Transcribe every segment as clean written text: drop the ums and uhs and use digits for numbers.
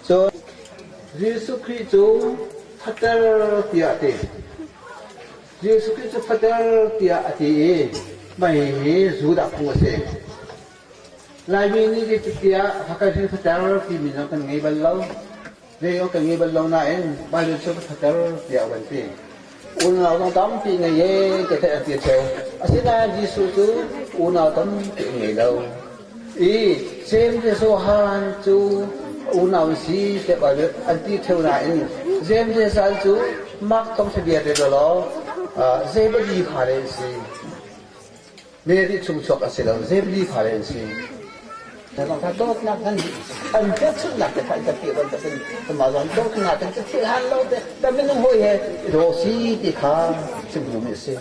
Cun Jesuh Khrih cu fater tiah a ti. Jesuh Khrih cu fater tiah a ti i mah hihi Judah phung a si. Laimi nih zeicatiah Hakha hin fater timi zong kan ngei bal lo. Zei kan ngei bal lo nain Baibal cu ka fater tiah a van ti. Unau zong tampi ngei e ti theih an ti ṭheo. Asinain Jesuh cu unau tampi a ngei lo. I Jeim le Johan cu unau an si tiah Baibal an ti ṭheo nain Jeim le Johan cu Mark thawngṭha bia rel law Zebedi fale an si. Mary chungchuak a si lo, Zebedi fale an si. Dawtnak kan an pekchunhnak te kha kan ti bantukin mah zong dawtnak kan thil han lo te kan minung hawi he daw si ti kha chim duhmi a si.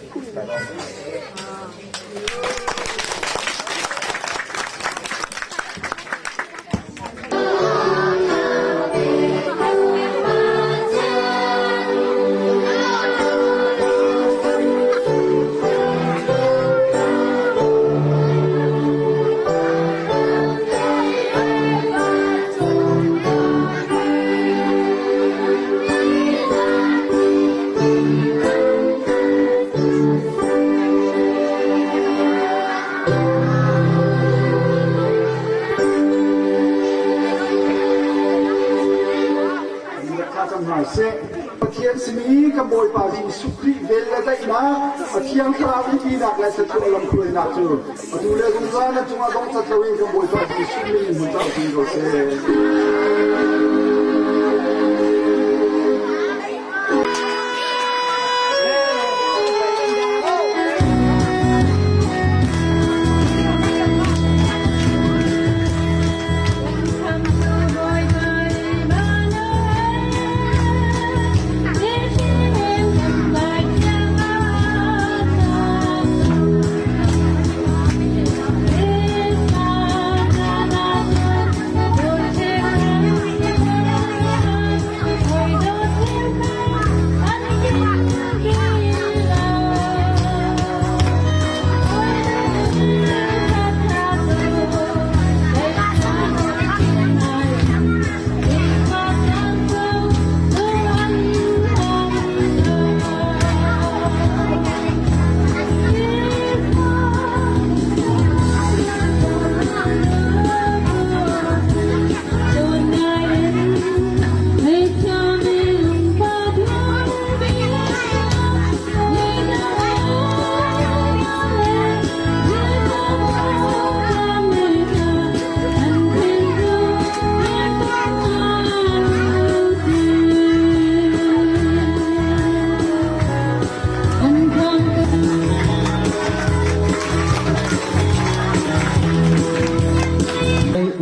Pathian simi kan Bawipa Jesuh Khrih vel le daihnak, a Thiang Thlarau umpinak le thluachuah lamhruainak cu atu le zungzal nan cungah dongcat loin kan Bawipa Jesuh min in hmun cang chin ko seh.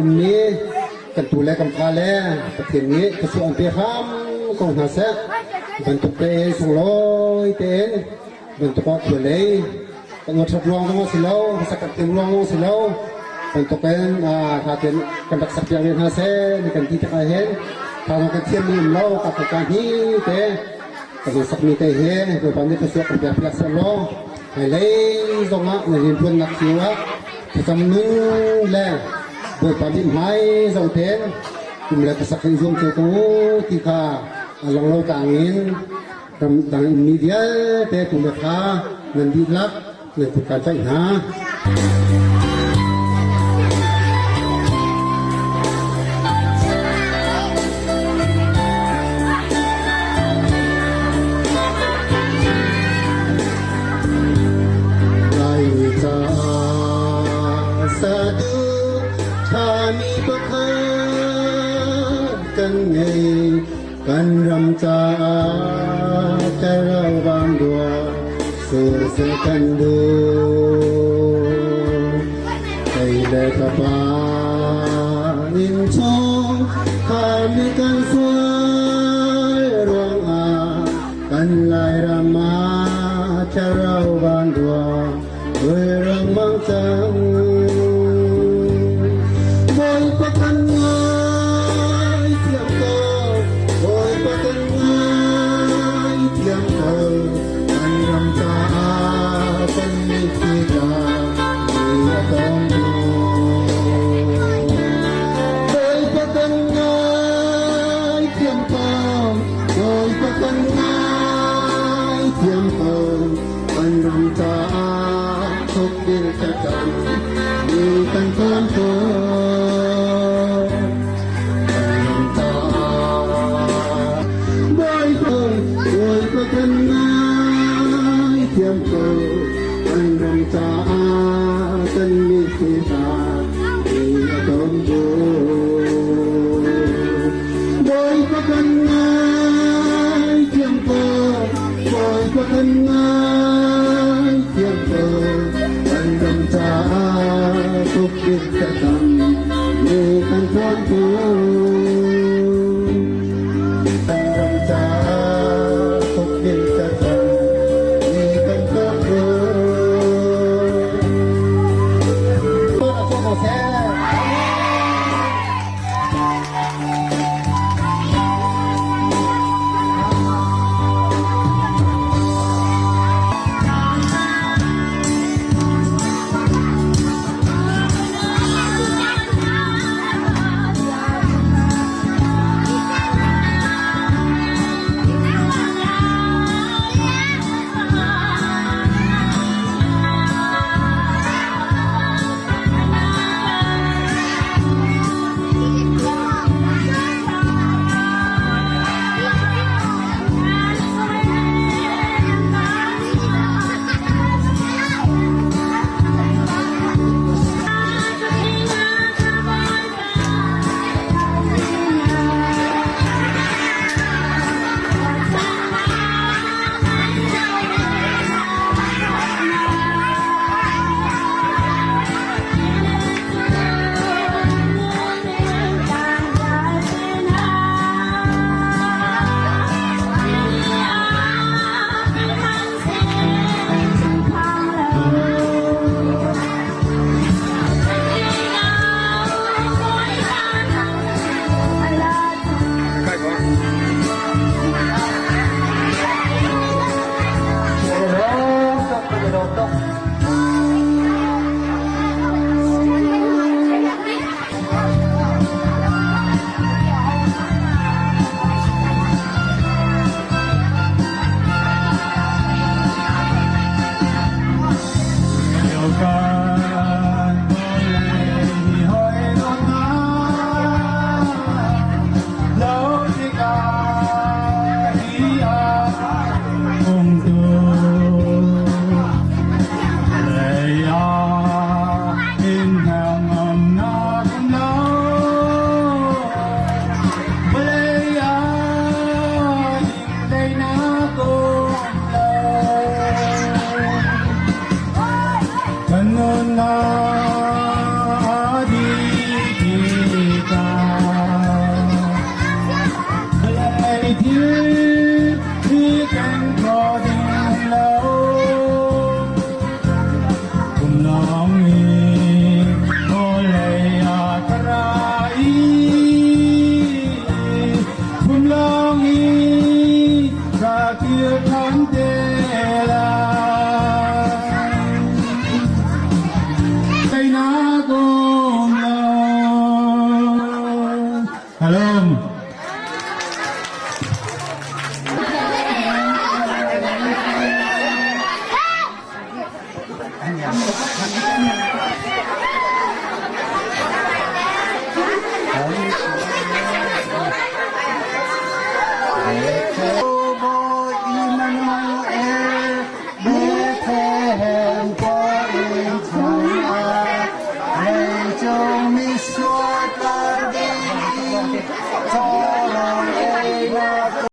Ummi kan tu le kan fa le Pathian nih thluachuah an pe hram ko hna seh. Bantuk tein sunglawi tein bantuk ah khua lei kan ṭhat ruang zong a si lo, sak kan tim ruang zong a si lo. Bantuk in tha tein kan rak sak piak ve hna seh ni kan ti tikah hin tha zong kan thiam mi um lo ka ka hi te kan sakmi te hi Bawipa nih thluachuah kan pek piak seh law hmailei zongah na rianṭuannak cio ah thlacam nun le Bawipa mithmai zoh tein kum le khuasak in zuam cio ko ti kha a lang lo tlang in ramdang ummi vialte tu le kha nan dihlak nan kut kan tlaih hna. Laimi caah saduh ṭhami pakhat kan ngei. Kan ram caah thlarau vangdua sur kan duh. Kei le ka pa innchung kharmi kan sual ruangah kan Lairam ah thlarau vangdua ul rengmang cang. Bawipa kan ngaithiam ko, Bawipa kan ngaithiam ko, kan ram caah kan mitthli tla mi a tawng Bawipa kan ngai. Kan ngaithiam ko, kan ram caah thukbil thlacam mi kan tuan ko. Kan ram caah Bawipa, Bawipa kan ngaithiam ko, kan ram caah kan mitthli hna mi a dawm ko. Bawipa kan ngaithiam ko, Bawipa kan ngaithiam ko, kan ram caah tukbik thlacam mi kan tuan ko. Kan ram caah tukbik thlacam mi kan tuan ko.